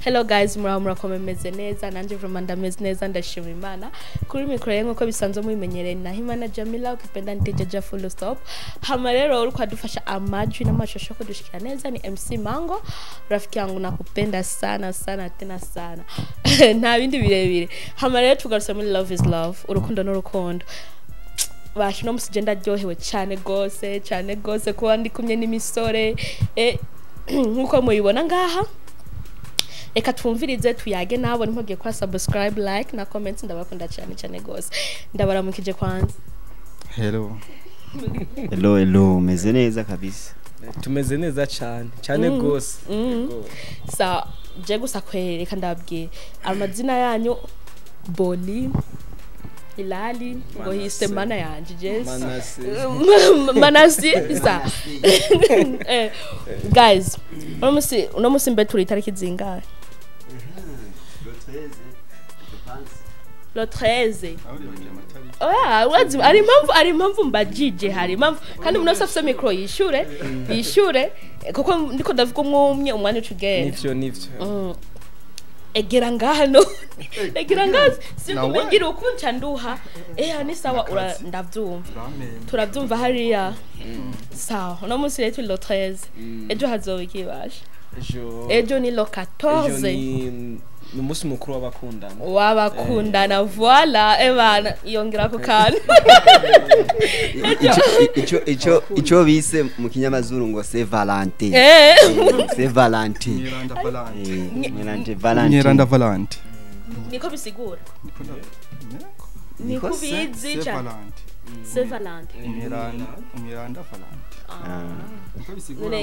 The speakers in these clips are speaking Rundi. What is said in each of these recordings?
Hello guys, muraho, murakomeye, meze neza? Nanje vraiment ndameze neza, ndashima Imana. Kuri mikoro ye, nkuko bisanzwe mubimenyereye, na Himana Jamila, ukipenda niite Jaja, full stop. Hama rero uriko adufasha amajwi n'amashusho kudushikira neza ni MC Mango, rafiki yangu, nakupenda sana sana tena sana, nta bindi birebire. Hama rero tugarutse muri Love is Love, urukundo n'urukundo. Basha, no musi je ndaryohewe cyane gose, cyane gose, kuba ndi kumwe n'imisore nkuko mubibona ngaha. Reka twumvirize, tuyage nabo. Ntimugiye kwa subscribe, like na comment. Ndabakunda cyane cyane gose, ndabaramukije kwanza. Hello. Hello, hello, umeze neza kabisa. Tumeze neza cyane cyane gose. Yego. Sa je gusa kwereka, ndababwiye amazina yanyu: Boli, Ilali, ngo hise Manase. Mana yanje Jess. Manase. Manasi sa guys, uno musi mbe turi itariki zingahe? Le 13. Oya, urazi ari impamvu mbajije, hari impamvu. Kandi umuntu wese afise micro yishure, yishure, kuko ndiko ndavuga umwe umwanya uca ugenda. Nivyo. Egera ngaha, no egera ngaha, Nawe. sikumengira ukunca nduha. Ni sawa, ndavyumva, turavyumva hariya. Sawa, uno munsi rero turi le 13, ejo hazoba ikibasha? Ejo. Ejo ni le Ejo 14. Ni umunsi mukuru w'abakundana. W'abakundana, voilà. Ebana yongera ku kantu. Ico bise mu kinyamazuru ngo Saint Valentin. Saint Valentin. Mweranda Valente. Mweranda Valentin. Mweranda Valente. Niko bisigura? Niko. Niko Niko se- bizi Saint cyane. Valente. Saint Valentin. Mweranda, Mweranda Valente. Niko bisigura.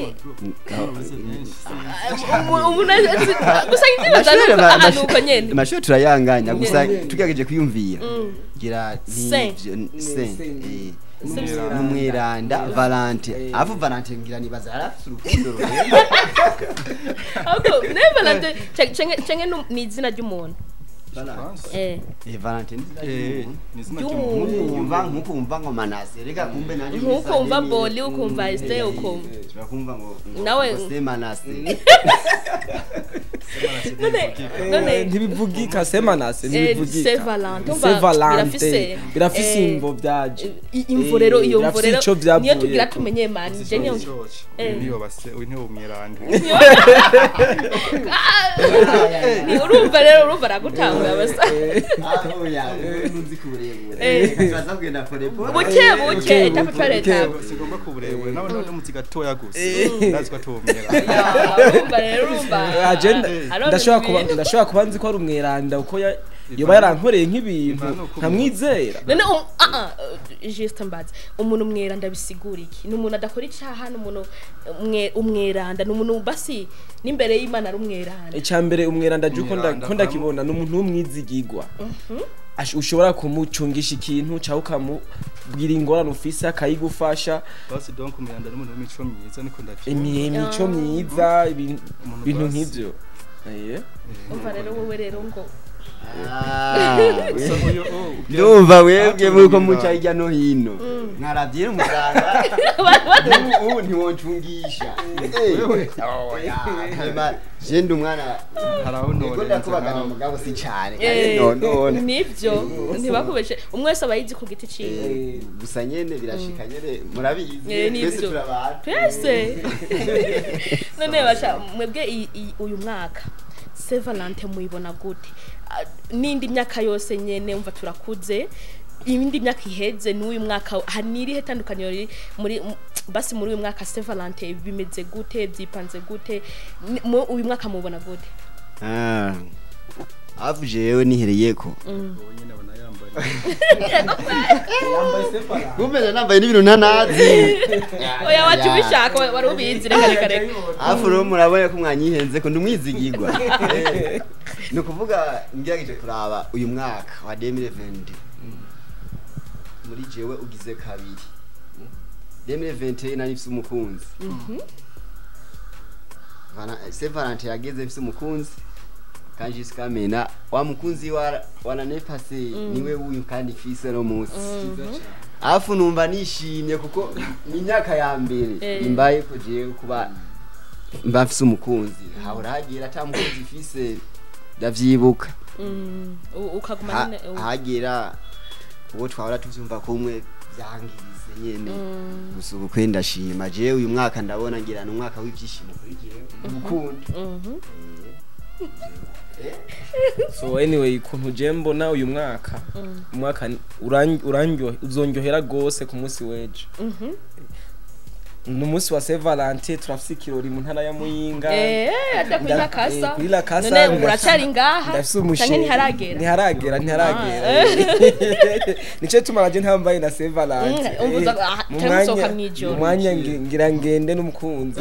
Umuntu gusa nkibaza nuko aha nuko nyene. Amashuri turayanganya, gusa tugerageje kwiyumvira ngira Saint. nk'ivyo Saint. Saint. N'umweranda Valente, avu Valente ngira nibaza yarafise urukundo rurenga. Ahubwo ne Valentin canke ni izina ry'umuntu? Eh. Eh, Valente ni izina ry'umuntu. Ni izina Ry'umuntu. ry'umuntu. Nkukumva ngo Manase, reka kumbe nanjye. Nkuko wumva Boli, ukumva Esther, ukumva ushobora kumva ngo Nawe- ngo Saint Manase. None Ntibivugika, Saint Manase ntibivugika. Saint Valentin. Saint Umva, Valentin birafise birafise imvo byaje. Imvo rero, iyo mvo Birafise rero ico vyavuye. niyo tugira tumenye mani je niyo. Niyo base, uyu niwo mweranda. Ni urumva rero, urumva aragutangura basa. Aho ya nzi kuburebure. Turaza kugenda pole pole. Buke buke, étape par étape. Sigomba kuburebure nawe none mutsi gatoya gusa, ndazi ko atuwo mweranda. Ya, urumva rero, urumva. Agenda Arumva ndashobora kuba ibintu. ndashobora kuba nzi ko ari umweranda, uko yoba yarankoreye nk'ibintu nkamwizera. None juste mbaze, umuntu mweranda bisigura iki? Ni umuntu adakora icaha? Ni umuntu umweranda ni umuntu basi n'imbere y'Imana ari umweranda? Icya mbere, umweranda je uko Umweranda ko ndakibona, ni umuntu w'umwizigigwa. Ushobora kumucungisha ikintu cyangwa ukamubwira ingorane ufise akayigufasha. Basi donc umweranda ni umuntu w'imico myiza, niko ndavyumva. Imico myiza, Umuntu ibintu basi. nk'ivyo. Umva rero, wowe rero ngo Gusa uyu, oh, Ndumva webwe muko muca hirya no hino, nkaravye muganga ubu ntiwoncungisha. Oya, je ndi umwana. Hari aho Ego, norenze ndakubagana nawe. mugabo si cane. None Nibyo, ntibakubeshe, umwe wese aba yizi ku giti ciwe. Gusa nyene birashika nyene, murabizi. Nivyo. Twese turabantu. Twese. None basha mwebwe uyu mwaka Saint Valentin muyibona gute? Ah, n'indi myaka yose nyene umva turakuze, iyindi myaka iheze n'uyu mwaka hari n'irihe tandukaniro riri muri basi muri uyu mwaka Saint Valentin bimeze gute, byipanze gute? Uyu mwaka mubona gute? Ah, avu jewe nihereyeko. Wowe nyene abona yambaye. Kumbe nambaye n'ibintu ntanazi. Oya, wacu ubishaka wari ubizi, reka reka reka. Afu rero murabona ko mwanyihenze ko ndumwizigirwa. Ni ukuvuga ngerageje kuraba uyu mwaka wa 2020, muri jewe ugize kabiri. 2021 nari mfise umukunzi. Saint Valentin yageze mfise umukunzi, kandi jusqu'à maintenant wa mukunzi wa l'année passée niwe wuyu kandi mfise no munsi. Afu numva nishimye kuko ni imyaka ya mbere imbaye ko jewe kuba mba mfise umukunzi, hahora hagera ata mukunzi mfise, ndavyibuka. Ukaguma nyene Hagera uwo twahora tuvyumva kumwe vyangirize nyene. Gusa ubu kwe ndashima, jewe uyu mwaka ndabona ngira ni umwaka w'ivyishimo kuri jewe urukundo. So anyway, ukuntu je mbona uyu mwaka, umwaka uzonyohera gose ku munsi w'ejo. Ni umunsi wa Saint Valentin, turafise ikirori mu ntara ya Muyinga. Aja kuri La Casa. Kuri La Casa. None uracari ngaha Ndafise umusheri. Canke ntiharagera? Ntiharagera, ntiharagera. Nico tumara je ntambaye na Saint Valentin. Umva Mu canke usohoka mw'ijoro. Mu mwanya ngira ngende n'umukunzi.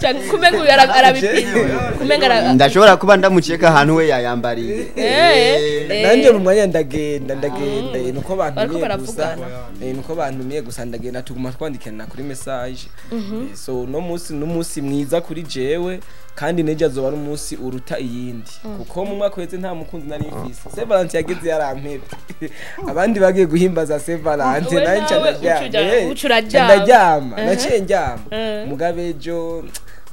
Canke kumenga uyu arabipima, kumenga Ndashobora kuba ndamuceka ahantu we yayambariye. Nanje mu mwanya ndagenda, ndagenda. Nuko Bariko bantumiye gusa. baravugana. Nuko bantumiye gusa, ndagenda, tuguma twandikirana kuri message. So no munsi n'umunsi mwiza kuri jewe, kandi nejo azoba ari umunsi uruta iyindi, kuko mu mwaka uheze nta mukunzi nari mfise. Saint Valentin yageze yarampevye, abandi bagiye guhimbaza Saint Valentin, We nanje nawe ndaryama. uca uraryama. Ndaryama, naciye ndyama. Mugabe ejo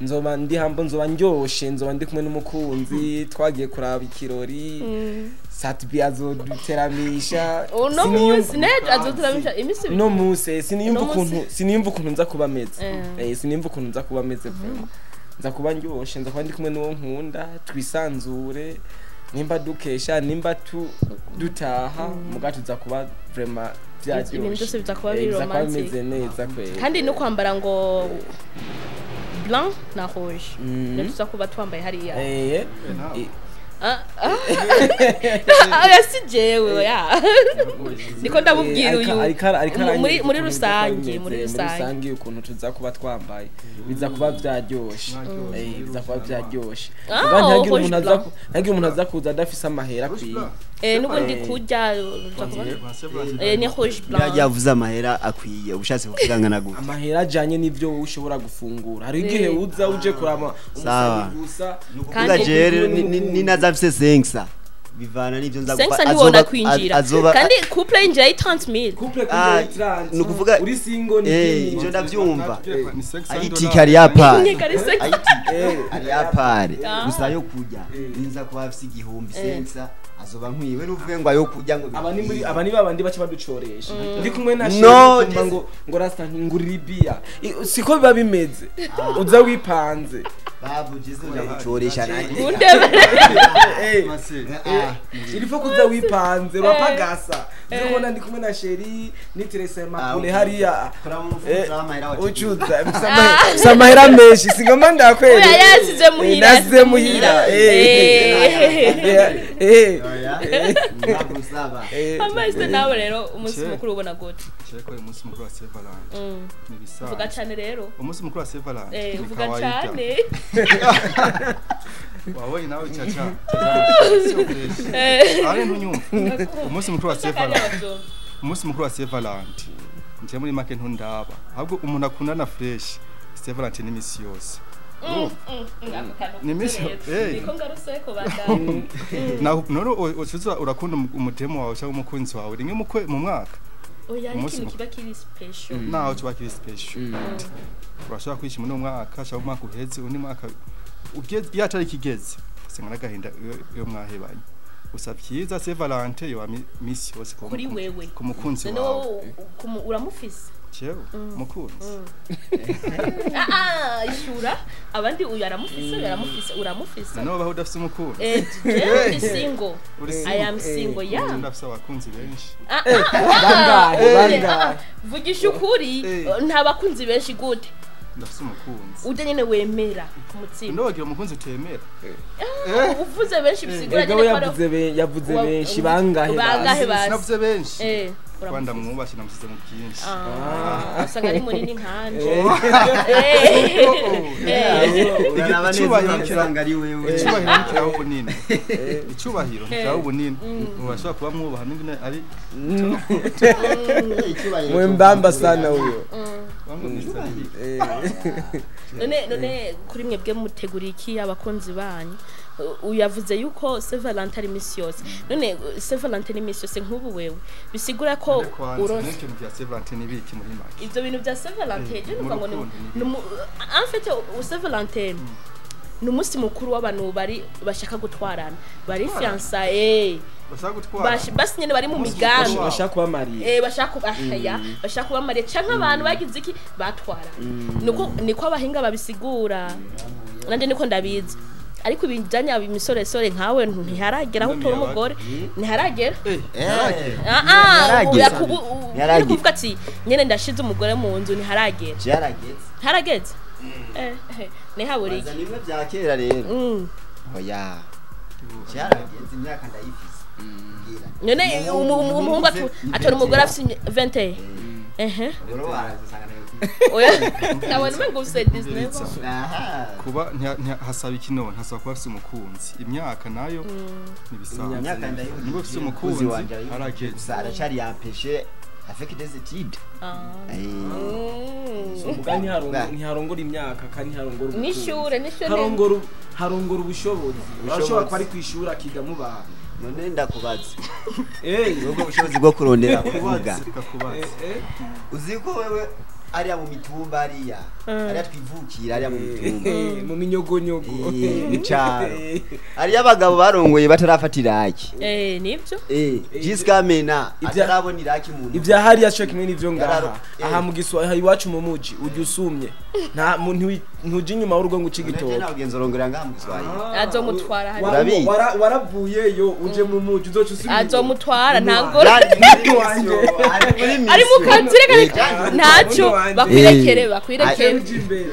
nzoba ndi hambo, nzoba ndyoshe, nzoba ndi kumwe n'umukunzi, twagiye kuraba ikirori. Sat-B azoduteramisha. Uno munsi nejo azoturamisha imisi ibiri. No munsi siniyumva Uno munsi. ukuntu, siniyumva ukuntu nza kuba meze. Siniyumva ukuntu nza kuba meze vraiment. Nza kuba ndyoshe, nza kuba ndi kumwe n'uwo nkunda, twisanzure, nimba dukesha, nimba tu dutaha, muga tuza kuba vraiment vyaryoshe. Ibintu byose biza kuba biri Biza kuba romantic. bimeze neza kweli. Kandi no kwambara ngo blanc na rouge niyo tuza kuba twambaye hariya. Nawe. Ah, ah. Oya, si jewe, oya, niko ndamubwira uyu. Ariko Muri aranyereka ukuntu rusange, biza kuba muri bimeze, rusange. Rusange ukuntu tuza kuba twambaye biza kuba vyaryoshe. Mwaryoshe. Biza kuba vyaryoshe. Ah, Muga ntihagire rouge umuntu aza blanc. Ntihagire umuntu aza kuza adafise amahera Rouge akwiye. blanc. N'ubundi kurya uza kuba ni rouge blanc. Yavuze amahera akwiye, ubushatse kuvuga ngana gute? Amahera ajanye n'ivyo wowe ushobora gufungura. Hari igihe uza uje kuraba Sawa. umusani gusa. Kuvuga Kandi- jewe ninaza mfise 500, bivana n'ivyo nza 500 gufata. ntiwona kwinjira. Azoba Kandi couple yinjira 30,000. Couple Ah, kugira 30. ni ukuvuga- uri single ni Ivyo ndavyumva. Ni 500. Ayitike ari yapare. Nyega ari 500. Ayitike ari yapare gusa yo kurya, ninza kuba afise igihumbi 500 azoba nkwiwe, nuvuge ngo ayo kurya ngo Aba ni muri aba ni babandi baca baducoresha, ndi kumwe na No, sheri kumva just- ngo rasta ngurira ibiya. Siko biba bimeze, uza wipanze. Babu jize uja gucoresha nanjye. Undebe. Ah, Ilifo kuza wipanze, urapagasa ndikubona ndi kumwe na chéri niterese Ah, makule okay. hariya. Kora mu mufuka w'amahera wateguye. Ucuza mfise amahera menshi, singoma ndakwereka. Oya, yasize muhira. Nasize muhira. Oya, ndagusaba. Amaze nawe rero umunsi Che. mukuru ubona gute? Cheko uyu munsi mukuru wa Saint Valentin ni Uvuga ibisanzwe. cyane rero. Umunsi mukuru wa Saint Valentin ni Uvuga kawaida. cyane. Wabonye nawe caca caca sio fresh. Ari ntunyumva umunsi mukuru wa Saint Valentin, umunsi mukuru wa Saint Valentin nje muri make ntundaba, ahubwo umuntu akundana fresh, Saint Valentin ni imisi yose. Ni iminsi- Niko ngarutse ko bandanye. None ucuza urakunda umudemu wawe cyangwa umukunzi wawe rimwe mu mwaka. Oya, ari Umunsi ikintu mukuru. kiba kiri special. Naho kiba kiri special, urashobora kwishima uno mwaka cyangwa umwaka uheze undi mwaka ugeze, iyo atari ikigeze usanga n'agahinda iyo mwahebanye. Gusa vyiza Saint Valentin yoba misi yose Kuri wewe. ku mukunzi None wawe. wowe uramufise? Jewe mukunzi? Ah ah, ishura abandi, uyu aramufise, uyu aramufise, uramufise? None wabaho udafise umukunzi? Jewe ndi single. Uri I single? am single, yeah. Ndafise abakunzi benshi. Ah, ah, Bangahe? Bangahe? ah, vugisha ukuri. Nta bakunzi benshi gute? Ndafise umukunzi. Ujya nyene wemera ku mutima. None wagira umukunzi utemera? Uvuze benshi bisigura Ega nyene we ko ari yavuze benshi bangahe? Bangahe Basi? basi? Sinavuze benshi. Kuba Uramufise. ndamwubashe, namusize mu byinshi. Ah, usanga ari munini nkanje. Uraraba neza Icyubahiro ugasanga ari wewe. Icyubahiro ntikiraho ubunini, icyubahiro ntikiraho ubunini, urashobora kuba mwubaha n'ingene ari. Icyubahiro Mwembamba sana huyo. Wangu Mr. Big. None kuri mwebwe mutegura iki abakunzi banyu? Uyu yavuze yuko Saint Valentin ari imisi yose. None Saint Valentin ni imisi yose, nk'ubu wewe bisigura ko Kuko uronse n'ibintu bya Saint Valentin n'ibiki muri make ivyo bintu bya Saint Valentin je Mu numva ngo ni rukundo ni ni en fait Saint Valentin ni umunsi mukuru w'abantu bari bashaka gutwarana, bari fiançailles, bashaka gutwara basi nyene bari mu migambi. Bashaka kuba mariye. Bashaka kuba ya bashaka kuba mariye canke abantu bagize iki batwara, niko niko abahinga babisigura, nanje niko ndabizi. Ariko ibijanye abimisoresore nkawe ntiharagera aho utora umugore, ntiharagera. Ntiharagera. Ah ah. Ntiharagera. Ntiharagera. Kuvuga ati nyene ndashize umugore mu nzu, ntiharagera. Byarageze. Ntiharageze, ntihabura Baza iki. nimwe bya kera rero. Oya, cyarageze, imyaka ndayifise. Mbwira. None umuhungu atora umugore afise 21? Ehe. Rero waraza usanga nayo. Oya, ndabona umengo ufise 19. Aha. Kuba hasaba iki none? Hasaba kuba afise umukunzi, imyaka nayo ntibisanzwe. Imyaka ndayifise. Niba ufise Umukunzi umukunzi wanje arayifise. harageze. Gusa aracari yampeshe avec des études. Ubwa ntiharongora imyaka kandi ntiharongora ubutunzi. N'ishure, n'ishure. Harongora ubushobozi. Urashobora kuba ari ku ishuri akiga mubaha. None ndakubaza, ubwo bushobozi bwo kurondera kuvuga, Reka kubaza. Uzi ko wewe ariya mu mitumba, ariya ariya twivukira, ariya mu mitumba, mu minyogonyogo. Mu caro hariyo abagabo barongoye batarafata iraki. Nibyo. Jusqu'à maintenant atarabona iraki mu ntoki. Ibya hariya cyo kimwe n'ivyo ngaha. Aha mu Giswa, aha iwacu mu muji ujya usumye nta ntuja inyuma y'urugo ngo uce None je igitoki. nawe ugenza urongora ngaha mu Giswahili. Azomutwara hariya. Urabizi. Waravuyeyo uje mu muji uzoca usubira. Azomutwara ntabwo. Ari muri Ari mu kazi, reka reka. Ntacyo. Ntacyo bakwirekere, bakwirekere. Uje imbere.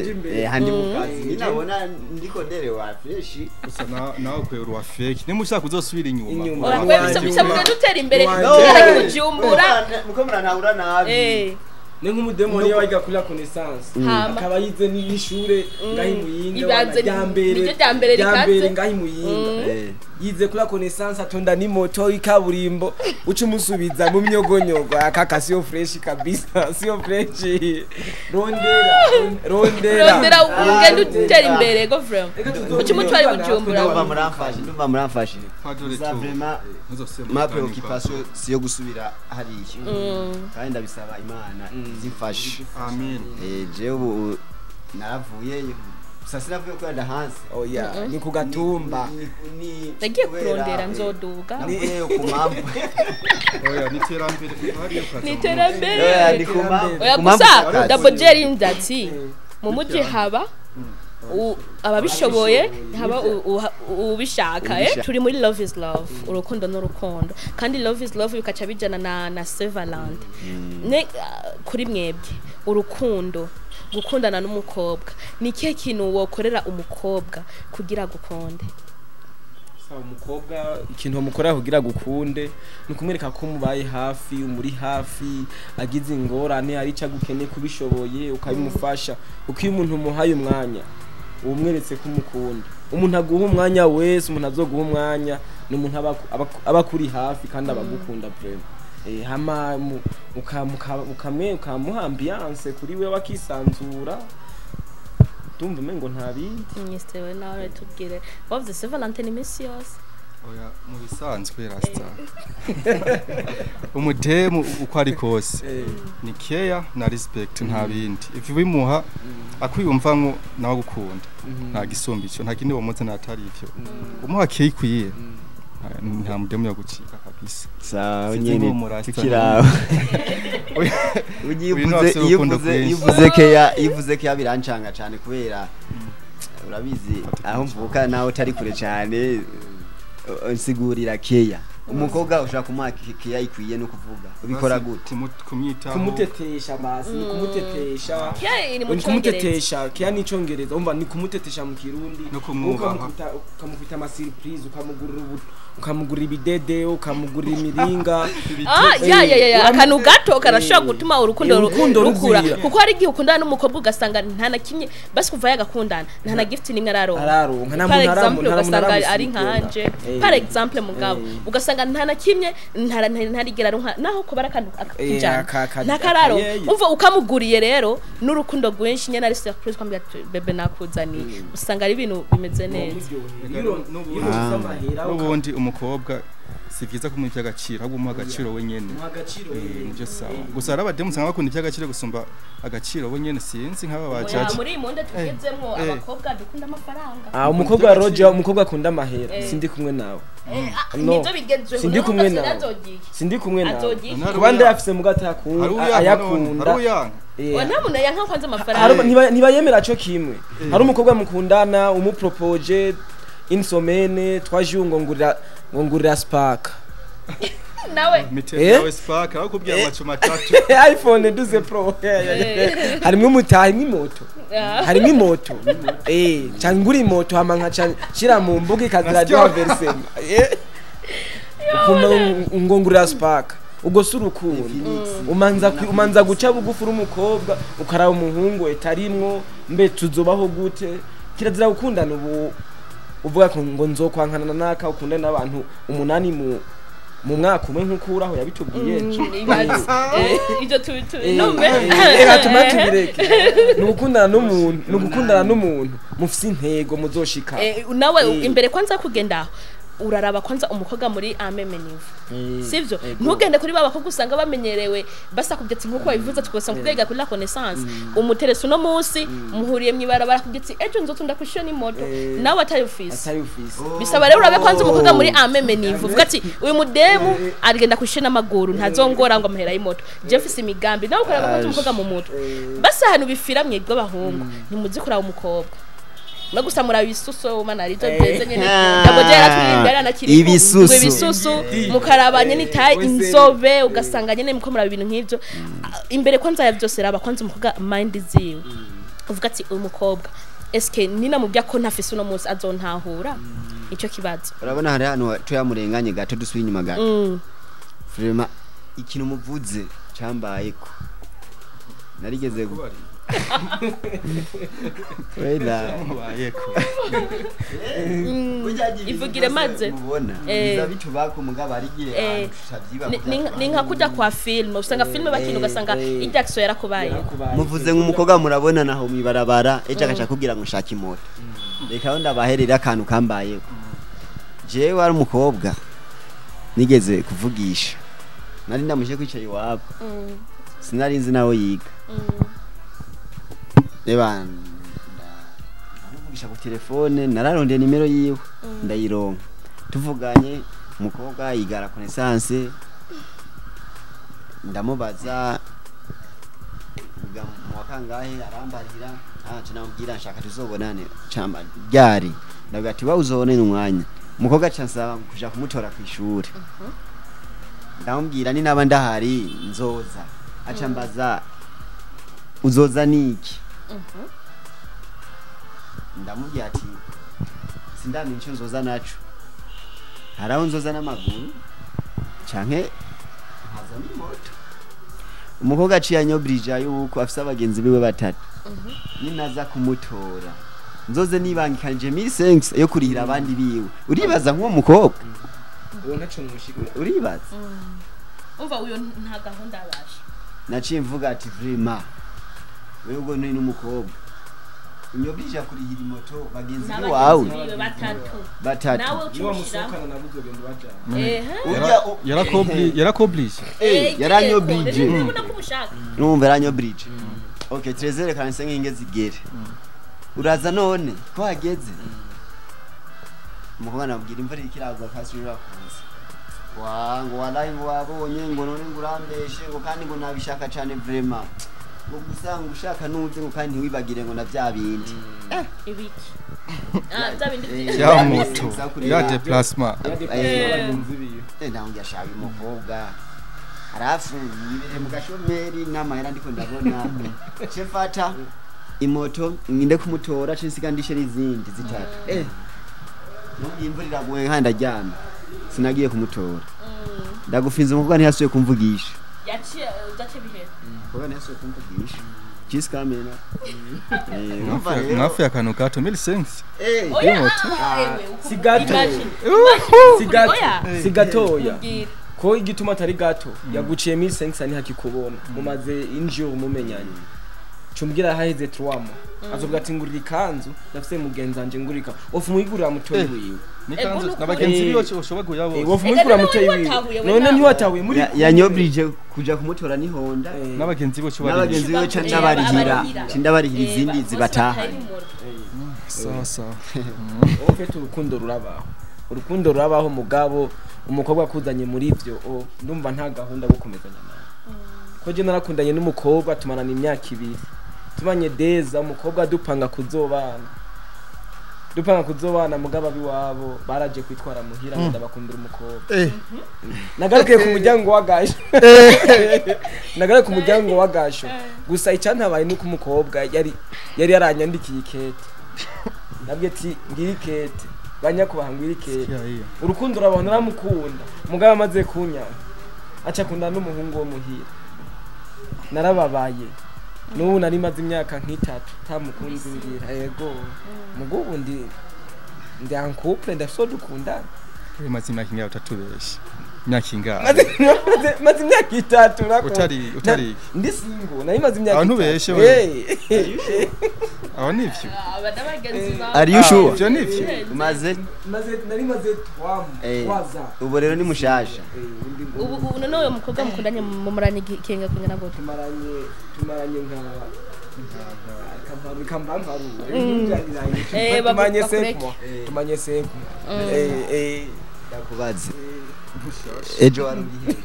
Uje imbere. Handi mu kazi ninabona ndiko nderewa fresh. Gusa nawe ukwera uwa fake nimba ushaka uzosubira inyuma. Inyuma. Orakwiye bisa mugenda utera imbere. Wanje. Tugera Bujumbura. Muko muranahura nabi. Ni nk'umudemoni iyo wiga kuri la Connaissance, Hama. akaba yize n'ishure ngaho i Muyinga. Ibanze rya mbere. niryo rya mbere rya rikaze. mbere ngaho i Muyinga. Yize kuri la Connaissance, atonda n'imoto y'ikaburimbo, uca umusubiza mu myogonyogo, akaka siyo fresh kabisa, siyo fresh. Rondera, rondera. Rondera ugenda utera imbere go vraiment. Reka Uca umutwara i Bujumbura. Ndumva muramfashe, ndumva muramfashe. Padre Gusa tu. vraiment Ntuzosubire mu ma butani. préoccupation siyo gusubira hariya, kandi ndabisaba Imana izimfashe. Amen. Jewe ubu naravuyeyo, gusa sinavuye kubera ndahanze. Oya, ni ku gatumba. Nagiye kurondera nzoduga. Navuyeyo ku mpamvu. Oya, ni iterambere hariya ukaza Ni mu iterambere. Oya, ni ku mpamvu, Oya, ku mpamvu gusa z'akazi. Double J ati mu muji haba ababishoboye, haba ubishaka. Ubishaka. Turi muri love is love, urukundo n'urukundo, kandi love is love bikaca bijana na Saint Valentin. Ne kuri mwebwe urukundo, gukundana n'umukobwa, ni ikihe kintu wokorera umukobwa kugira gukunde? Sawa, umukobwa ikintu bamukorera kugira gukunde ni ukumwereka ko umubaye hafi, umuri hafi, agize ingorane, hari icyo agukeneye kubishoboye ukabimufasha, kuko iyo umuntu umuhaye umwanya uba umweretse ko umukunda. Umuntu aguha umwanya wese, umuntu azoguha umwanya ni umuntu aba akuri hafi kandi aba agukunda vraiment. Hama ukamuha ambiance kuri we wakisanzura, ndumva umengo nta bindi. Minisitiri, nawe tubwire, wavuze Saint Valentin iminsi yose. Oya, mu bisanzwe rasta umudemu uko ari kose ni care na respect, nta bindi. Ivyo bimuha akwiyumvamwo nawe agukunda, nta gisumba ico, nta kindi wamutse natari ivyo. Umuha care ikwiye, nta mudemu yagucika kabisa. Sawa. Sinzi Nyene nk'umurasta. tukiraho. Uyu ni afise ugiye urukundo uvuze iyo rwinshi. uvuze care, iyo uvuze care birancanga cyane kubera urabizi aho mvuka nawe utari kure cyane. Nsigurira care, umukobwa ushaka kumuha care ikwiye no kuvuga ubikora gute? Kumwitaho. Kumutetesha basi, ni kumutetesha. Care ni mu Ni Cyongereza. kumutetesha, kia ni icongereza, umva, ni kumutetesha mu Kirundi. No kumwubaha. Ukamukubita ama surprise, ukamugurira ukamugurira ibidede, ukamugurira imiringa. Ah, ya ya ya ya, akantu gato karashobora gutuma urukundo Urukundo rukura. rugwira. Kuko hari igihe ukundana n'umukobwa ugasanga nta na kimwe, basi kuva yagakundana nta na gift nimwe araronka. Araronka, nta Par muntu exemple, nta muntu ugasanga ari aramusurprenda. nkanje, par exemple, mugabo ugasanga nta na kimwe ntarigera aronka, naho kubara akantu akijana ntakararonka. Akayeye. Umva, ukamuguriye rero n'urukundo rwinshi nyene ari surprise, ukambwira ati bébé nakuzaniye, usanga ari ibintu bimeze neza. Iyo uronse amahera N'ubundi umukobwa Si vyiza kumuha ivy'agaciro, ahubwo umuha agaciro wenyene. Muha agaciro Eh, wenyene. nivyo sawa. Gusa hari abademu usanga bakunda ivy'agaciro gusumba agaciro wenyene, sinzi nk'aba Oya, bajaji. muri iyi monde tugezemwo abakobwa dukunda amafaranga. Ah, umukobwa wa Roger, umukobwa akunda amahera, Eh. sindi kumwe nawe. Eh, ah, No. nivyo bigezweho. Sindi None kumwe ubwo nawe. sinazogiye. Sindi kumwe nawe. Azogiye. Hari Kuba uyanka. ndayafise muga Hari atakunda uyanka none, hari ayakunda. uyanka. Eh. Oya, nta muntu yanka kwanza Hari- amafaranga. ntibayemera co kimwe. Hari umukobwa mukundana umupropoje insomene twaje ngo ngurira, ngo ngurira spark. Nawe Mitego Eh? yawe spark, aho kubwira amacu matatu. iPhone 12 Pro harimwo umutaha, harimwo imoto. Ah. Harimwo imoto, eh, ca ngura imoto hama nkaca nshira mu mbuga ikazira Nasyo. duha versema, eh, ukumva ngo ngurira spark, ubwo si urukundo. Umanza umanza guca bugufi uri umukobwa, ukaraba umuhungu etarimwo mbe tuzobaho gute. Kirazira gukundana ubu uvuga ko ngo nzokwankana naka, ukundane n'abantu umunani mu mwaka umwe nk'uko uraho yabitubwiye ejo. Ibaze. Eh, ivyo tubi Eh, nome. Reka tuma tubireke. Ni ugukundana n'umuntu, ni ugukundana n'umuntu mufise intego muzoshika. Eh, nawe Eh. imbere kwanza kugenda aho uraraba kwanza umukobwa muri ameme nivo, Eh, sivyo? ego. Ntugende kuri ba bakobwa usanga bamenyerewe basakubye ati nkuko wabivuze twese kugega kuri la connaissance, umuteresi uno munsi muhuriye mw'ibarabara kubye ati ejo nzotunda kw'ishure n'imoto, Eh. nawe atari ufise. Atari ufise. Bisaba rero urabe kwanza umukobwa muri ameme nivo, uvuga ati uyu mudemu arigenda kw'ishure n'amaguru, ntazongora ngo amahera y'imoto, je mfise imigambi. Nawe ukaraba kwanza umukobwa mu mutwe. Basi ahantu bifira mwebwe abahungu ntimuzi kuraba umukobwa mwe gusa muraba ibisusu mana arivyo byeze nyene ntabwo je yaraturirimba yaranakiri Ibisusu. ibisusu, mukaraba nyene itaye inzobe, ugasanga nyene muko muraba ibintu nk'ivyo. Ah, imbere kwanza ya byose raba kwanza umukobwa mind ziwe, uvuga ati uyu mukobwa eske nina mubya ko ntafise uno munsi azontahura icyo kibazo. Urabona hari hano tuyamurenganye gato, dusubiye inyuma gato. Vraiment ikintu muvuze cambayeko, narigeze wenda Mubayeko. Ivugire maze. Mubona Eh. biza bitubako mugabo arigire Eh. ahantu tutavyiba. Ni nka kujya kwa filime, usanga filime bakina ugasanga irya action yarakubaye. Muvuze nk'umukobwa murabona naho mwibarabara ejo agaca kubwira ngo nshaka imoto. Reka aho ndabaherera akantu kambayeko. Jewe ari umukobwa nigeze kuvugisha, nari ndamuje kwicara iwabo, sinari nzi nawe yiga. Reba, ndamuvugisha ku telefone, nararondeye nimero yiwe ndayironka, tuvuganye. Umukobwa yigara connaissance, ndamubaza wiga mu wa kangahe, arambarira. Ah, nca namubwira nshaka tuzobonane camba ryari, ndavuga ati uzobonane umwanya. Umukobwa aca ansaba kuja kumutora kw'ishure, ndamubwira ni naba ndahari nzoza. Aca mbaza uzoza niki, ndamubwira ati sindamenya ico nzoza naco, hari aho nzoza n'amaguru canke nkaza n'imoto. Umukobwa aciye anyobrija yuko afise abagenzi biwe batatu, ninaza kumutora nzoze nibangikanije 1500 yo kurihira abandi biwe. Uribaza nk'uwo mukobwa? Uwo ntaco mwushika. Uribaza? Umva, uyo nta gahunda abasha. Naciye mvuga ati vraiment wewe ubwo ni n'umukobwa unyobrija kurihira imoto bagenzi biwawe n'abagenzi biwe batatu batatu. Nawe ucumushyiramo. Niwamusohokana nabo uzogenda ubajana. Ehe. Yarakoblije. Eh, yaranyobrije. Ubona ko umushaka. Numva yaranyobrije. Okay, trezere kanse nk'inge zigere uraza none ko hageze. Umukobwa nabwira imvura iriko iragwa kasi urakuza wa ngo walayi ngo wabonye ngo none ngo urambeshe ngo kandi ngo nabishaka cane vraiment ngo gusa ngo ushaka nuze ngo kandi ntiwibagire ngo na vya bindi. Ibiki? Ah, bya bindi Ya moto ya déplacement. Abagenzi biwe. Ndamubwira shaka uyu mukobwa harafu yibere mu gashomeri n'amahera ndiko ndabona ce fata imoto nginde kumutora ce nsiga ndishe n'izindi zitatu. Eh, nubwo imvura iraguye kandi ndaryama, sinagiye kumutora. Ndagufinze umukobwa ntiyasubiye kumvugisha. Yaciye udace bihera. Umukobwa ntiyasubiye kumvugisha jisikamena. Eh, urumva rero. Mwafuye akantu gato 1500. Eh, Oya, Y'imoto. ah, ewe, Si gato. imagine. Si gato. Oya. Si gatoya. Mbwira. Ko igituma atari gato, yaguciye 1500 ntihakikubona, mumaze injure mumenyanye. Cumbwira haheze 3 mois. Azovuga ati ngurira ikanzu ndafise mugenzi wanje ngurika. Ofu muyigurira mutoyi wiwe. Nikanzu n'abagenzi biwe ushobora guya bose. Wofu muyigurira mutoyi wiwe. None ntiwatahuye muri yanyobrije kuja kumutora ni Honda. N'abagenzi biwe cyo n'abagenzi biwe cyo ndabarihira. Ndabarihira izindi zibataha. Sawa sawa. Ofete urukundo rurabaho. Urukundo rurabaho mugabo umukobwa akuzanye muri ivyo ndumva nta gahunda yo gukomezanya nawe. Ko je narakundanye n'umukobwa tumarana imyaka 2. Tumanye deza umukobwa dupanga kuzobana. Dupanga kuzobana mugabo biwabo baraje kwitwara muhira ndabakundira umukobwa. Nagarukiye ku muryango wa Gasho. Nagarukiye ku muryango wa Gasho. Gusa icyantabaye nuko umukobwa yari yaranyandikiye ikete. Nabwiye ati ngira ikete. Banyakubaha ngira ikete. Urukundo urabona naramukunda. Mugabo amaze kunyanga. Aca kunda n'umuhungu wo muhira. Narababaye. Nubu nari maze imyaka nk'itatu tamukunzi ngira yego mugubu ndi en couple ndafso dukundana. Maze imyaka ingahe utatubeshe? Imyaka ingahe? Maze imyaka 3 nako. Utari ndi single nari maze imyaka. Abantu beshe wewe. Aho nivyo. Are you sure? Ivyo nivyo. Maze nari maze 3 waza. Ubu rero ni mushasha. Ubu none uyo mukobwa mukundanye mumuranye ikenga kungana gute? Tumaranye nka tumanye 5 tumanye 5 ndakubaze ejo warugiye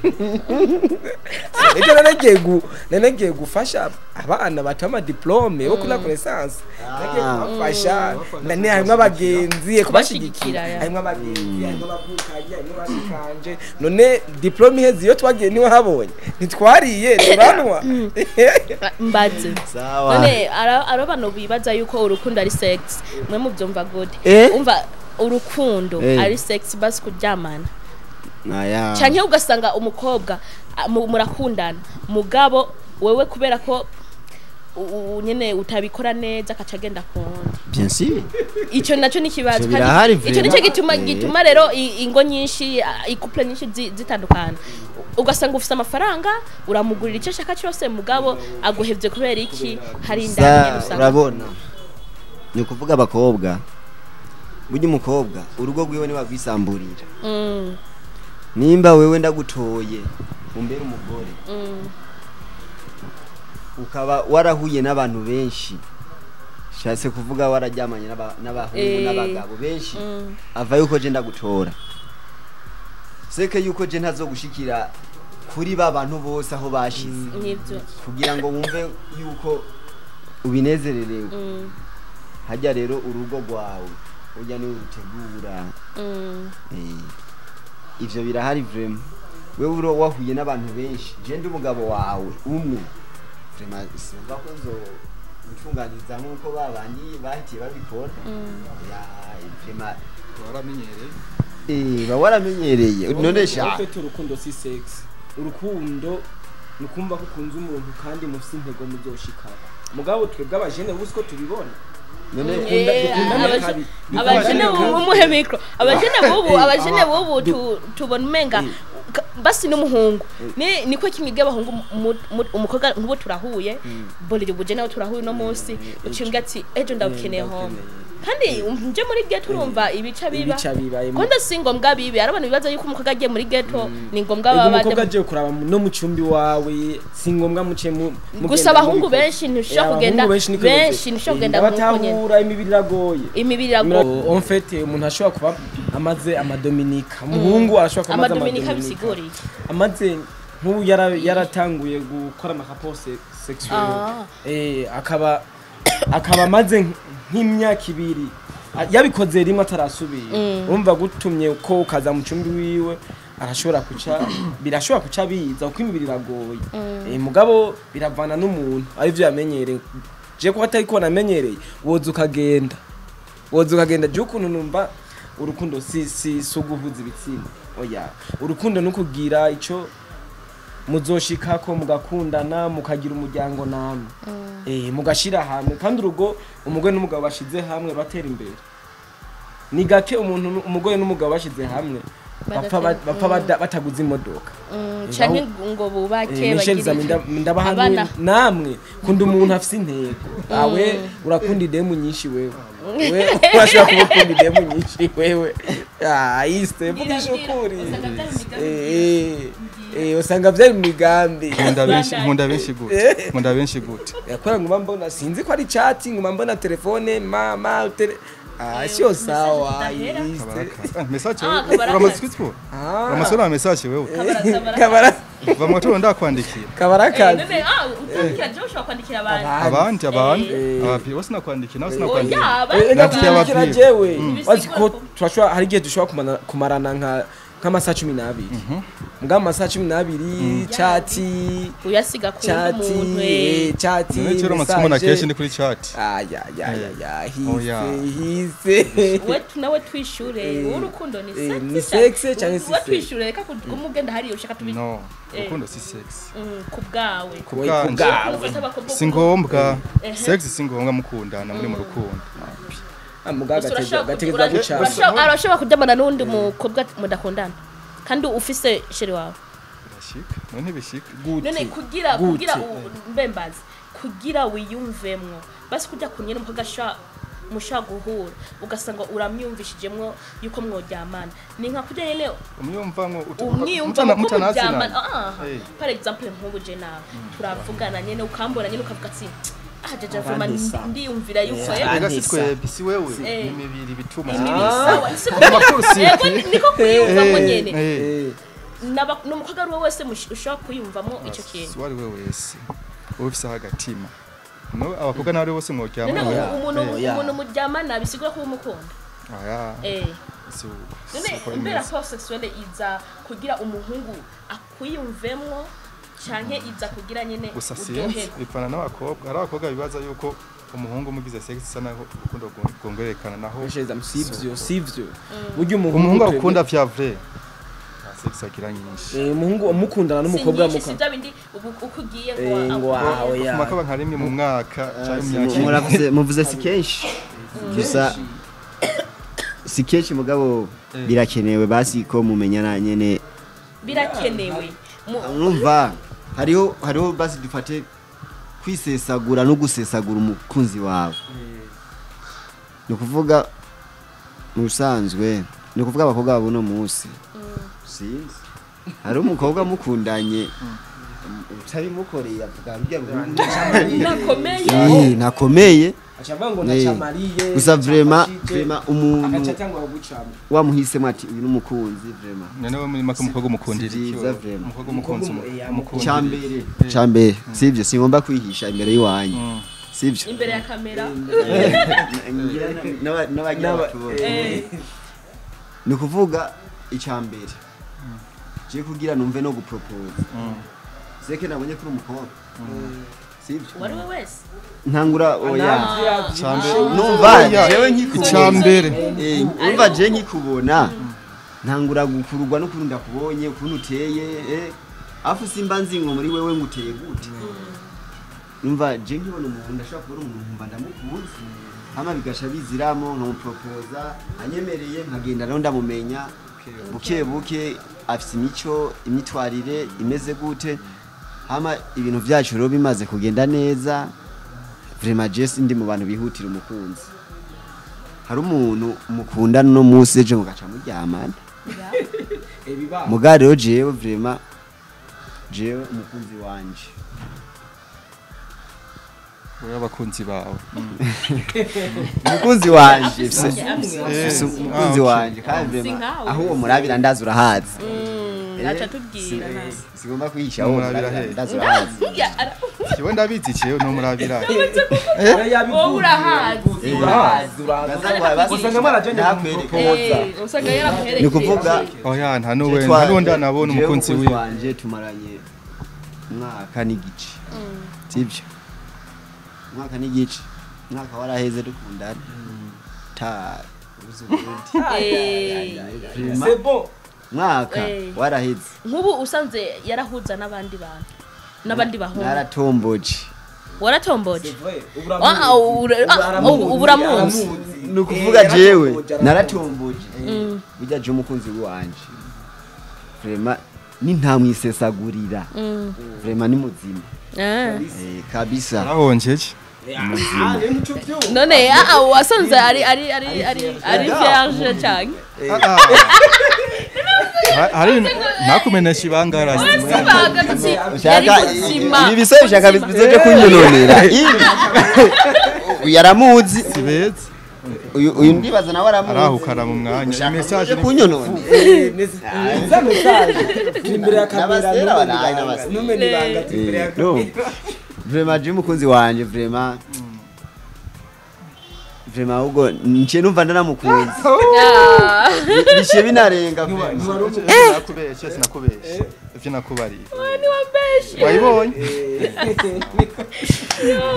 ejo nanagiye gufasha abana batama diplome bo kuri connaissance nagiye kubafasha nane harimo abagenzi kubashigikira harimo abagenzi harimo abavukanye harimo abashikanje none diplome iheze iyo twagiye niwe habonye ntitwariye turanwa mbaze none arabano bibaza yuko urukundo ari sex mwe mubyumva gute umva urukundo ari sex basi kuryamana canke ugasanga umukobwa murakundana mugabo wewe kubera ko nyene utabikora neza akaca agenda kundi. Bien sûr. Ico naco ni kibazo ico nico gituma rero ingo nyinshi ikuple nyinshi zitandukana. Ugasanga ufise amafaranga uramugurira icyo ashaka cyose mugabo aguhevye kubera iki hari indani usanga. Urabona ni kuvuga abakobwa burya umukobwa urugo rwiwe ni bagwisamburira. Nimba wewe ndagutoye umbere umugore ukaba warahuye n'abantu benshi shatse kuvuga wararyamanye n'abahungu n'abagabo benshi ava yuko je ndagutora seke yuko je ntazogushikira kuri ba bantu bose aho bashize kugira ngo wumve yuko ubinezererewe. Hajya rero urugo rwawe urya ni urutegura. Ivyo birahari vraiment. Wewe uro wahuye n'abantu benshi je ndi umugabo wawe umwe vraiment simva ko zo gutunganiza nkuko babandi bahitiye babikora. Ya vraiment waramenyereye. Waramenyereye none sha ufite urukundo si sex. Urukundo nukumva ko ukunze umuntu kandi mufite intego muzoshikara. Mugabo twebwe abajene uko tubibona abajene umuhe micro abajene bubu tubona umenga basi n'umuhungu niko kimwe abahungu umukobwa nkubo turahuye bolire buje nawe turahuye no munsi ucimbwa ati ejo ndabukeneye home kandi nje muri ghetto urumva ibica biba konda si ngombwa bibi arabana bibaza yuko umukobwa agiye muri ghetto ni ngombwa baba umukobwa agiye kuraba no mu cumbi wawe si ngombwa muce mu gusa abahungu benshi ntushobora kugenda benshi ntushobora kugenda batahura imibiri iragoye en fait umuntu ashobora kuba amaze amadominika umuhungu arashobora kuba amaze amadominika bisiguriye amaze nk'ubu yaratanguye gukora amarapport sexuel akaba amaze nk'imyaka 2 yabikoze rimwe atarasubiye urumva gutumye ko ukaza mu cumbi wiwe arashobora kuca birashobora kuca biza uko imibiri iragoye mugabo biravana n'umuntu ari byo yamenyereye je ko atari ko namenyereye woza ukagenda je ukuntu numva urukundo si guhuza ibitsina oya urukundo nukugira ico muzoshikako mugakundana mukagira umuryango namwe mugashira hamwe kandi urugo umugore n'umugabo bashize hamwe batera imbere ni gake umuntu umugore n'umugabo bashize hamwe Bapfa bataguze imodoka canke ngo bubake bagire. Ndabaha namwe kunda umuntu afise intego. Awe urakunda idemu nyinshi wewe. Wewe urashobora kuba ukunda idemu nyinshi wewe. Ah, iste vugisha ukuri. Usanga vyari mu migambi. Nkunda benshi gute. Nkunda benshi gute. Yakora nguma mbona sinzi ko ari chat, nguma mbona telefone mama ah, sio sawa. Message uramaze kwitwa? Uramasora message wewe. Kabara. Vamwe to ndakwandikira. Kabarakazi. None utandikira je ushobora kwandikira abandi. Abandi. Abapi bose nakwandikira nawe sinakwandikira. Nakwandikira jewe. Wazi ko turashobora hari igihe dushobora kumarana nka nk'amasaha 12. Mbwa amasaha 12 chat uyasiga ku muntu chat. None kenshi ndi kuri chat. Aya ya ya hise. We nawe twishure urukundo ni sex. Ni sex cyangwa si sex. Twishure reka kumugenda hari ushaka tubi. No, urukundo si sex. Ku bwawe. Ku bwawe. Si ngombwa. Sex si ngombwa mukundana muri mu rukundo. Mugaga gategeza guca. Arashobora kuryamana n'undi mukobwa mudakundana. Kandi ufise chéri wawe. Birashika. None bishika. None kugira mbembazi kugira wiyumvemwo. Basi kujya kunyene umukobwa musha guhura ugasanga uramyumvishijemwo yuko mworyamana. Ni nka kujya nyene umyumvamwo muryamana. Par exemple nkubu je nawe turavugana nyene ukambona nyene ukavuga ati jaja vraiment ndiyumvira yuko ega si twebwe si wewe imibiri bituma sawa niko kwiyumvamo nyene n'umukobwa ari we wese ushobora kuyumvamo icyo kintu si wari we wese ufise agatima no abakobwa n'abari bose mworyamana umuntu muryamana bisigura ko umukunda oya none mbere rapport sexuelle iza kugira umuhungu akwiyumvemwo canke iza kugira nyene gusa sinzi bipfana n'abakobwa. Hari abakobwa bibaza yuko umuhungu umugize sex isa naho urukundo rwongerekana naho sivyo buryo umuhungu akunda vya vrai sex agira nyinshi. Umuhungu umukundana n'umukobwa muka sivyo bindi uko ugiye ngo oya makaba nka rimwe mu mwaka canke mu myaka muravuze muvuze si kenshi gusa si kenshi mugabo birakenewe basi ko mumenyana nyene birakenewe. Urumva hariho basi dufate kwisesagura no gusesagura umukunzi wawe. Ni kuvuga mu busanzwe ni kuvuga abakobwa buno munsi sinzi hari umukobwa mukundanye utabimukoreye avuga rujya nakomeye nakomeye acavuga ngo nacamariye gusa vraiment umuntu wamuhisemo ati uyu numukunzi vraiment none we muri make umukobwa umukundira iki umukobwa umukunzi cyambere sivyo singomba kwihisha imbere yiwanyu sivyo imbere ya kamera n'abagira batubona ni kuvuga icyambere je kugira numve no gupropose seke nabonye kuri umukobwa sivyo wari we wese ntangura oya numva jewe nkikubona umva je nkikubona ntangura gukururwa no kurunda kubonye ukuntu uteye afu simba nzi ngo muri wewe nguteye gute numva je nkibona umuntu ndashaka kubona umuntu mba ndamukunze hama bigasha biziramo nkamupropoza anyemereye nkagenda rero ndamumenya buke buke afise imico imyitwarire imeze gute hama ibintu byacu rero bimaze kugenda neza vraiment je ndi mu bantu bihutira umukunzi. Hari umuntu mukundana no munsi ejo mugaca muryamana mugare rero jewe vraiment jewe umukunzi wanje wewe abakunzi bawe umukunzi wanje umukunzi wanje kandi vraiment aho uwo murabira ndazi urahazi acha tubwira sigomba kwihisha aho murabira ndazi urahazi kiwe ndabizi kiwe no murabira wowe urahazi usanga marajanye kumpropoza usanga yaramuherekeje ni kuvuga oya nta nuwe nta nundi nabona umukunzi wiwe wanje tumaranye umwaka n'igice sivyo umwaka n'igice umwaka waraheze dukundana ta c'est bon mwaka waraheze nkubu usanze yarahuza n'abandi bantu n'abandi bahungu naratomboje waratomboje uburamuzi ni ukuvuga jewe naratomboje burya je umukunzi wanje Vraiment ni ntamwisesagurira. Vraiment ni muzima. Kabisa. Arahonjeje. None wasanze ari ari ari ari ari vierge cyane. Hari nakumenesha ibanga rasi. Ushaka ibi bisebe ushaka bizoje kunyononera. Uyu aramuzi. Sibeza. Uyu ndibaza nawe aramuzi. Arahukana mu mwanya. Message kunyononera. Za message imbere ya kamera numene ibanga imbere ya kamera. Vraiment je mukunzi wanje vraiment. Vraiment ubwo nce numva ndanamukunze. Bishe binarenga vraiment. Nakubeshe sinakubeshe. Ivyo nakubariye. Ni wambeshe. Wayibonye?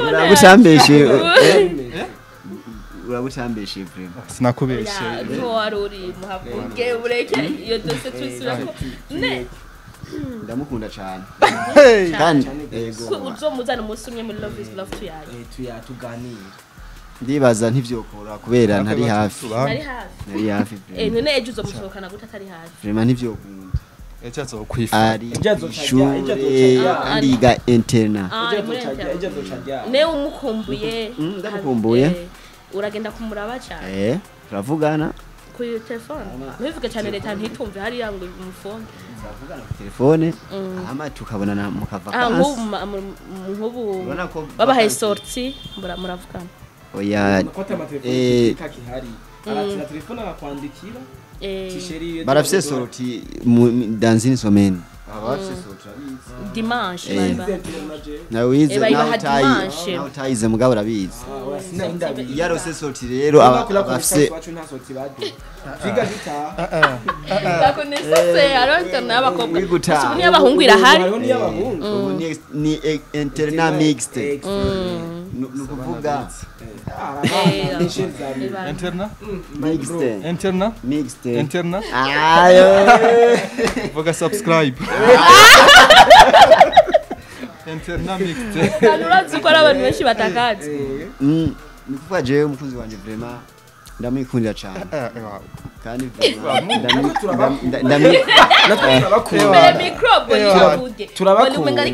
Uragushambeshe. Uragushambeshe vraiment. Sinakubeshe. Nto waruri muhavuge ureke iyo dose twisubirako. Ne ndamukunda cyane. Kandi yego. Uzomuzana umunsi umwe muri Love is Love tuyaye. Tuganira. Ndibaza ntivyokora kubera ntari hafi. Ntari hafi. None ejo uzomusohokana gute atari hafi? Vraiment ntivyokunda. Ejo azokwifa. Ejo azocaja kandi yiga interna. Ejo azocaja. Ne umukumbuye. Ndamukumbuye. Uragenda kumuraba cyane. Turavugana. Kuri telefone. Ntubivuge cyane leta ntitumve hariya ngo umufone. Turavugana ku telefone. Hama tukabonana mukava kansi. Nk'ubu babahaye sortie muravugana. Oya kakihari aratira telefone akakwandikira tisheri barafise sortie dans une semaine. Barafise sortie abizi dimanche nawe wize nawe utayize mugabo urabizi. Yarose sortie rero abafise bakonesase aronka n'abakobwa ubu ni abahungu irahari ubu ni interna mixte nukuvuga interna mixte interna mixte interna ayo vuga subscribe interna mixte urazi ko abantu benshi batakazi. Nikuvuga jewe umukunzi wanje vraiment ndamwikundira cyane. Kandi vraiment ndamwikundira. Microbe turabakunda.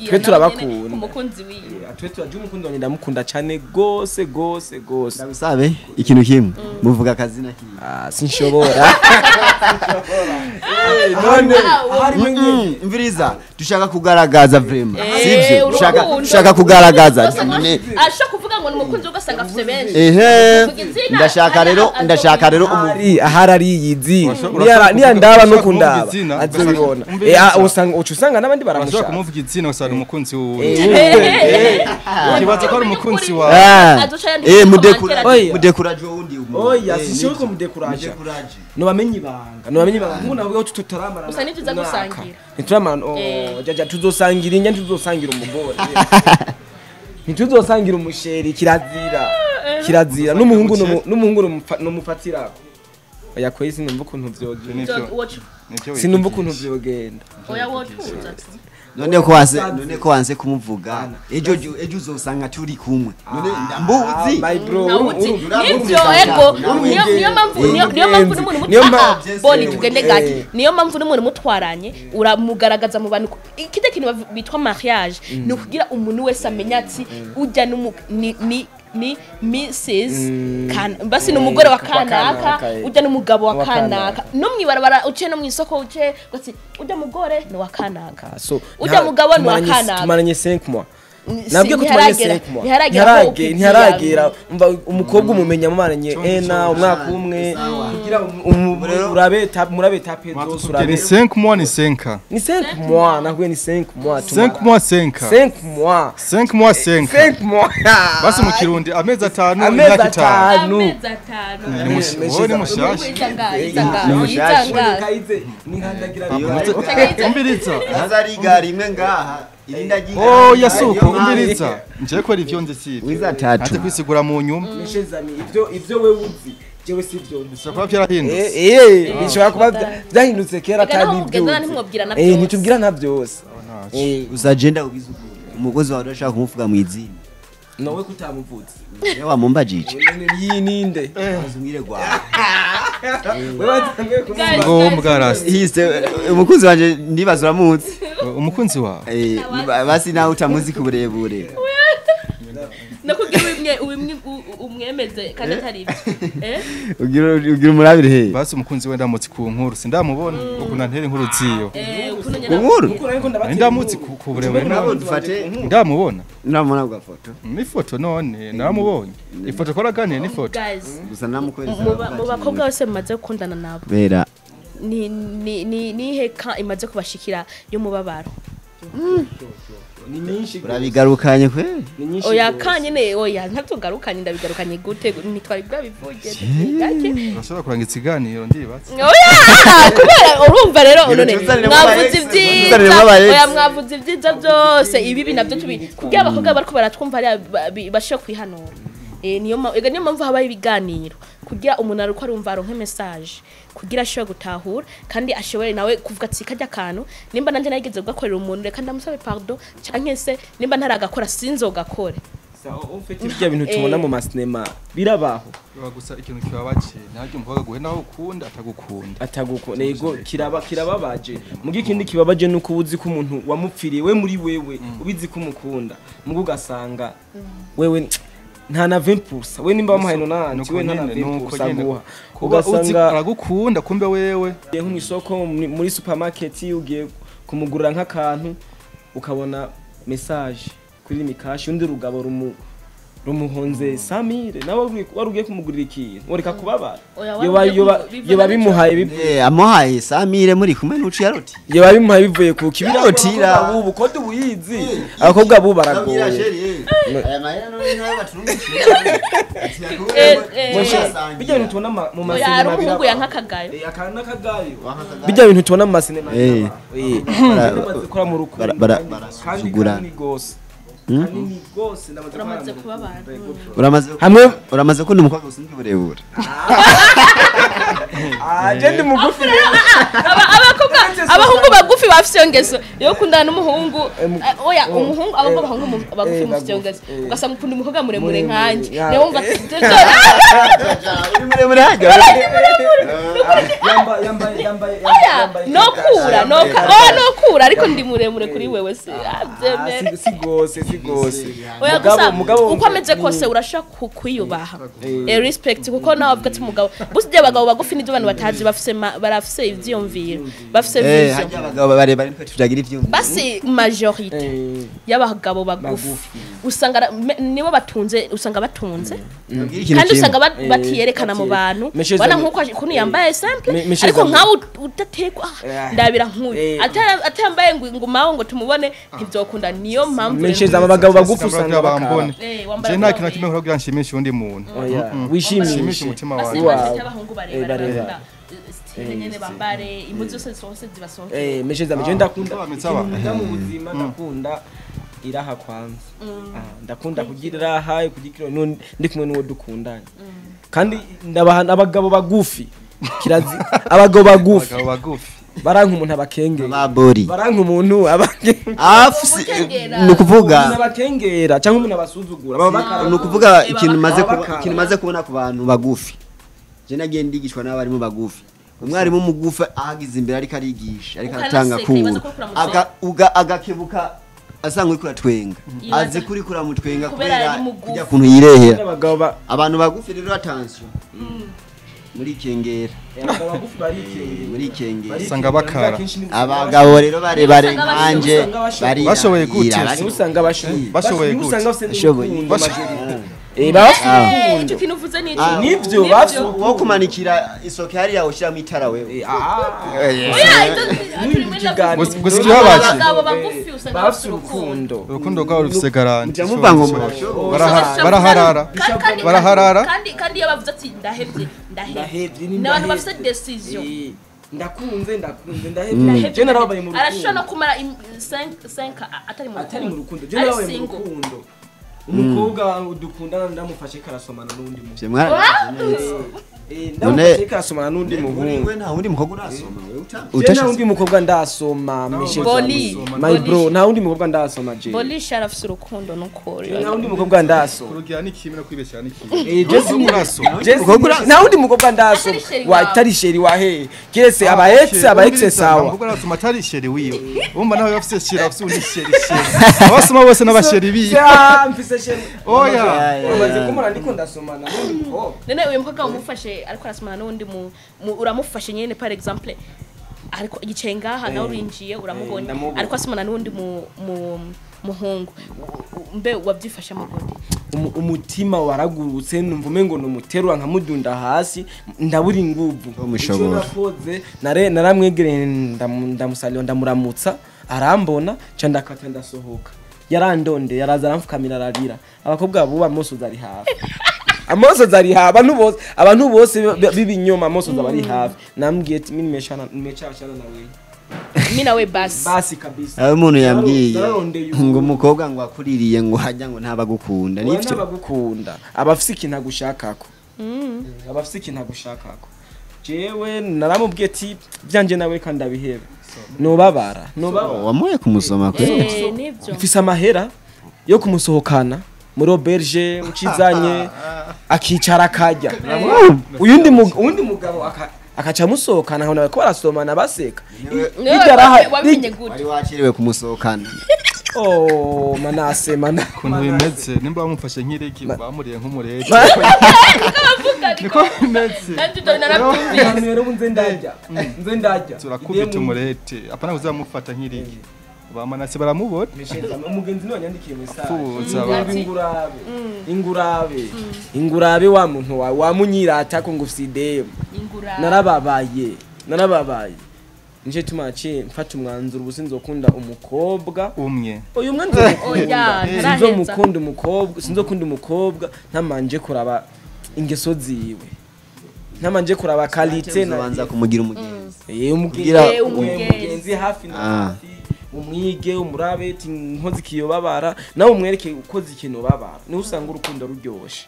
Twe turabakunda. Umukunzi wiwe. Twe turaje umukunzi wanje ndamukunda cyane gose gose gose. Ndagusabe ikintu kimwe muvuga akazina kiwe. Sinshobora. None imviriza dushaka kugaragaza vraiment. Sivyo dushaka kugaragaza. Ashaka kuvuga ngo ni umukunzi ugasanga afite benshi. Ndashaka rero ahari ari yizi niya ndaba no kundaba azobibona usanga ucusanga nabandi baramushaka. Ashaka kumuvuga izina usanga umukunzi wuwe. Kibaza ko ari umukunzi wawe. Mudekuraje wundi. Oya sisho ko mudekuraje. No bamenye ibanga. No bamenye ibanga. Nkuna navuga ko tutaramara. Gusa nituza gusangira. Nituramara jaja tuzosangira inya tuzosangira umugore. Ntituzosangira umusheri kirazira. Kirazira n'umuhungu n'umuhungu numufatira. Oya kwezi sinumva ukuntu vyogenda. Sinumva ukuntu vyogenda. Oya wotuza. None ko wanse kumuvuga. Ejo uzosanga turi kumwe. None ndambuzi. My bro. Nivyo ego. Niyo mpamvu n'umuntu mutwara. Boni tugende gake. Niyo mpamvu n'umuntu mutwaranye uramugaragaza mu bantu. Ikite kintu bitwa mariage ni ukugira umuntu wese amenya ati ujya ni Mrs. Basi ni umugore wa kanaka ujya n'umugabo wa kanaka no mwibarabara uce no mwisoko uce gati ujya mugore ni wa kanaka ujya mugabo ni wa kanaka. Tumaranye 5 mois. Nabwiye ko tumaranye 5 mois. Ntiharagera umva umukobwa umumenya mumaranye ena umwaka umwe kugira urabe murabe tape zose urabe. Ni 5 mois ni 5. Ni 5 mois nahuye ni 5 mois. 5 mois 5. 5 mois. 5 mois 5. 5 mois. Basi mu Kirundi amezi atanu imyaka itanu. Amezi atanu. Ni mushasha. Ni mushasha. Ni Umbiriza. Azariga rimwe ngaha. Oh yasuko umbiriza. Nje kwera ivyo nzi sivyo. Wiza tatu. Ate kwisigura mu nyuma. Meshezami ivyo we uzi. Jewe sivyo nzi. Bishobora kuba byarahindutse. Bishobora kuba byahindutse kera kandi ibyo. Ntitubwira na byose. Uzagenda ubize umugozi wawe urashaka kumuvuga mu izina. Nawe kutamuvutse. Yewe wamumbajije. Iyi ninde? Azumire gwa. Ngombwa rasta. Hise umukunzi wanje ndibaza uramuzi. Umukunzi wawe? Basi nawe utamuzi ku burebure. Nakugira umwe umwemeze kandi atari ibyo. Ugira umurabire he? Basi umukunzi we ndamutse ku nkuru sindamubona ukuntu ntera inkuru ziyo. Ku nkuru? Ndamutse ku burebure dufate ndamubona. Ndamubona bwa foto. Ni foto none namubonye. Ifoto koraganiye ni foto. Gusa namukwereza. Mu bakobwa bose mumaze gukundana nabo. Bera. Ni ni ni ni heka imaze kubashikira yo mubabaro. Ni nyinshi urabigarukanye kwe oya kanye ne oya ntatugarukanye ndabigarukanye gute nitwari bwabivuge gake urashobora kuranga ikiganiro ndibatse oya kubera urumva rero none mwavuze ibyiza oya mwavuze ibyiza byose ibibi nabyo tubi kugira abakobwa bariko baratwumva ari bashobora kwihanura niyo niyo mpamvu habaye ibiganiro kugira umuntu ariko arumva aronke message kugira ashobore gutahura kandi ashobore nawe kuvuga ati kajya kantu nimba nanje nageze gukorera umuntu reka ndamusabe pardon canke se nimba ntaragakora sinzogakore. Ufite ibyo bintu tubona mu masinema birabaho gusa ikintu kibabaje ntabyo umukobwa guhe naho ukunda atagukunda yego kirababaje mugi ikindi kibabaje nuko ubuzi ko umuntu wamupfiriye we muri wewe ubizi ko umukunda mugo ugasanga wewe nta na 20% we nimba wamuhaye nonanti we nta na 20% guha ugasanga aragukunda kumbe wewe nko mu isoko muri supermarket ugiye kumugurira nk'akantu ukabona message kuri mikashi undi rugabo rumuhonze Samire nawe warugiye kumugurira ikintu woreka kubabara yoba bimuhaye amuhaye Samire muri kumwe n'uci yaroti yoba bimuhaye bivuye ku kibira ubu kode ubuyizi abakobwa bu baragoye aya mahera none ntayo baturungikiye bijya bintu tubona mu masinema bira yanka kagayo akana kagayo bijya bintu tubona mu masinema bakora mu rukundo barasuzugura uramaze kubabara hamwe uramaze ko umukobwa usinzwe uburebure je ndi mugufi abakobwa abahungu bagufi bafite iyo ngeso yo kundana n'umuhungu oya umuhungu abahungu bagufi mufite iyo ngeso ugasanga ukunda umukobwa muremure nkanje niyo wumva uri muremure hajya yambaye nokura nokura ariko ndi muremure kuri wewe se abyemere si gose oya gusa uko ameze kose urashaka kwiyubaha respect kuko nawe avuga ati mugabo busije abagabo bagufi nivyo abantu batazi bafise barafise ivyiyumviro bafise vision abagabo barebare niko turagira ivyumviro basi majorité y'abagabo bagufi usanga nibo batunze usanga batunze kandi usanga batiyerekana mu bantu bana nkuko kunu yambaye simple ariko nkawe utatekwa ndabira nkuyu atambaye ngo mawo ngo tumubone ntivyokunda niyo mpamvu mesheza abagabo bagufi usanga bambone je nta kintu kimwe kugira nshimishe undi muntu wishimishe umutima wawe abahungu barebare nyene bambare impuzu zose zose zibasohoke mesheza meje ndakunda mu buzima ndakunda iraha kwanza ndakunda kugira iraha kugira ndi kumwe n'uwo dukundanye kandi ndabaha abagabo bagufi kirazi abagabo bagufi baranka umuntu abakengera baranka umuntu nukuvuga abakengera cyangwa umuntu abasuzugura nukuvuga ikintu maze kubona ku bantu bagufi je nagiye ndigishwa n'abarimu bagufi umwarimu mugufi ahagize imbere ariko arigisha ariko aratanga ku agakebuka asanga uri kuratwenga azi kuri kuramutwenga kubera kujya kuntu yirehera abantu bagufi rero attention muri kengera muri kengera usanga bakara abagabo rero barebare nkanje bari bashoboye gute usanga bashoboye gute icyo kintu uvuze ni nivyo bafite wo kumanikira isoke hariya ushyiramo itara wewe gusa ikibabaje abagabo bagufi usanga bafite urukundo urukundo rwabo rufise garanti muvuga ngo baraharara baraharara kandi iyo bavuze ati ndahevye ndahevye n'abantu bafite decision ndakunze ndahevye je narabaye mu rukundo arashobora no kumara 5 atari mu rukundo je narabaye mu rukundo umukobwa dukundana ndamufashe karasomana n'undi muntu Ndamufashe kasomana n'undi muhungu. We nta wundi mukobwa urasoma wewe? Je nta wundi mukobwa ndasoma, Michel. Boli. My bro, nta wundi mukobwa ndasoma je. Boli sharafise urukundo n'ukuri. Nta wundi mukobwa ndasoma. Kurugira ni kimwe no kwibeshya ni kimwe. Je urasoma. Je nta wundi mukobwa ndasoma. Atari chéri Wa wawe. atari chéri wa he. Kiretse aba ex, aba ex sawa. Umukobwa arasoma atari chéri wiwe. Umva nawe bafise chéri, afise undi chéri chéri. Abasoma bose n'abachéri biwe. Ah, mfise chéri. Oya. Umaze kumara ndiko ndasomana n'undi mukobwa. None uyu mukobwa wamufashe ariko arasomana n'undi uramufashe nyene, par exemple ariko yicaye ngaha nawe urinjiye uramubonye Ndamubonye. ariko asomana n'undi muhungu, mbe wabyifashe mu gute? Umutima waragurutse, numva umengo numuterura nkamudunda hasi, ndabura inguvu. Umushobora. Ico nakoze, naramwegereye, ndamusalira, ndamuramutsa, arambona, ca ndakata ndasohoka. Yarandonde, yaraza aramfukamira, ararira. Abakobwa buba amosozi ari hafi, amosozi ari hafi, abantu bose b'ibinyoma amosozi aba ari hafi. Nambwiye ati mimi nimeshachana na wewe. Mi nawe basi. Basi kabisa. Aho umuntu yambwiye Nararondeye ngo umukobwa ngo akuririye ngo hajya ngo ntabagukunda. Oya, nivyo? ntabagukunda, aba afise ikintu agushakako, aba afise ikintu agushakako. Jewe naramubwiye ati byanje nawe kandi abihebe, nobabara nobabara. Wamuye kumusoma kwe? Nivyo. Mfise amahera yo kumusohokana muri auberge ucizanye, akicara akarya, uyundi mugabo akaca amusohokana, nkabona bariko barasomana baseka. Niwe wabimenye gute? Wari wakiriwe kumusohokana. Oh, Manase, mana. Ukuntu bimeze, nimba bamufashe nk'iregi bamuriye nk'umureti, Niko niko bimeze. Nanjye ibyo narabyumvise. Ahantu rero ubu nze ndarya. Turakubita umureti, apana kuzamufata nk'iregi, bamanase baramubona. Michel, umugenzi niwe wanyandikiye message. Pfuza Ingurabe, ingurabe, ingurabe, ingurabe, wa muntu wawe wamunyirata ko ngo ufise idemu. Ingura. Narababaye, narababaye. Nico gituma naciye mfata umwanzuro, ubu sinzokunda umukobwa umwe. Uyu mwe nzomukunda. Oya, ntaraheza. Sinzomukunda umukobwa, sinzokunda umukobwa ntamanje kuraba ingeso ziwe, ntamanje kuraba qualité na Ubanza kumugira umugenzi. Umugenzi. Umugenzi. Umugenzi hafi na hafi, umwige, umurabe ati nkoze ikiyobabara, nawe umwereke ukoze ikintu babara, niho usanga urukundo ruryoshe.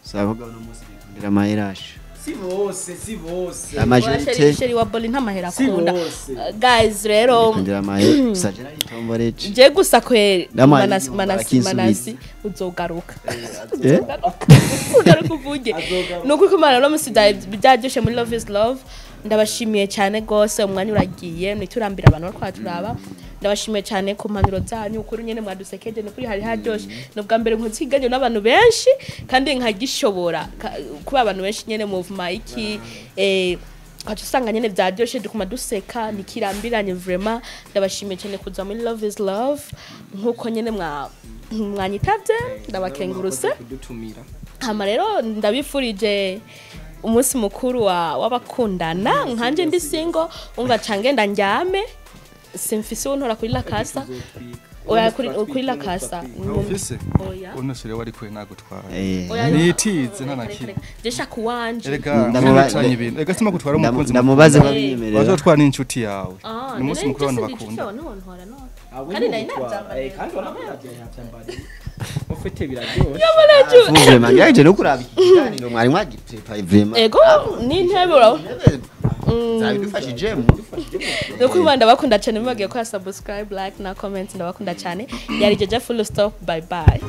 Savuga uno munsi bikundira amaherashi. Si bose, si bose. Amajorité Chéri wa Boli nta mahera Si akunda. bose. Guys rero, bikundira amahera gusa, je naritomboreje. je gusa kwe Ndamaye Manasi, inyuma, Manasi, akinsubiza. Manasi uzogaruka. Eh? Ugaruka uvuge. Azogaruka. Nuko kumana no musi byaryoshe muri Love is Love. Ndabashimiye cyane gose, umwanya uragiye, niturambira abantu bariko turaba. Ndabashimiye cyane ku mpanuro zanyu, ukuri nyene mwadusekeje, nukuri hari haryoshe. Ni ubwa mbere nkoze ikiganiro n'abantu benshi kandi nkagishobora kuba abantu benshi nyene movement iki ukaca usanga nyene vyaryoshe, dukuma duseka nikirambiranye. Vraiment ndabashimiye cyane kuza muri Love is Love nkuko nyene mwanyitavye, ndabakenguruse. Kudutumira. Hama rero ndabifurije umunsi mukuru wa w'abakundana. Nkanje ndi single, umva, cange ndandyame, simfise untora kuri la casa. Oya, kuri la casa. Ufise? Oya. Uno chéri wari kure nagutwara. Oya, Nitize nta na reka, kimwe. reka. Je shaka uwanje. Erega mwicanye ibintu, erega sima gutwara umukunzi. Ndamubaze babinyemerera. Bazotwara n'inshuti yawe. Ah, Ni umunsi none mukuru abantu je sindi bakunda. inshuti yawe, ntiwontwara none. Kandi nari navyambariye. Kandi wanavyambariye, ufite biraryoshe. Vraiment ngerageje no kuraba iki kiganiro mwari mwagiprepaye vraiment. Ego, n'intebe urabona. Zabidufashijemo. Nuko Imana, ndabakunda cyane, mubagiye gukora subscribe, like na comment. Ndabakunda cyane. Yari Jaja full stop. Bye bye.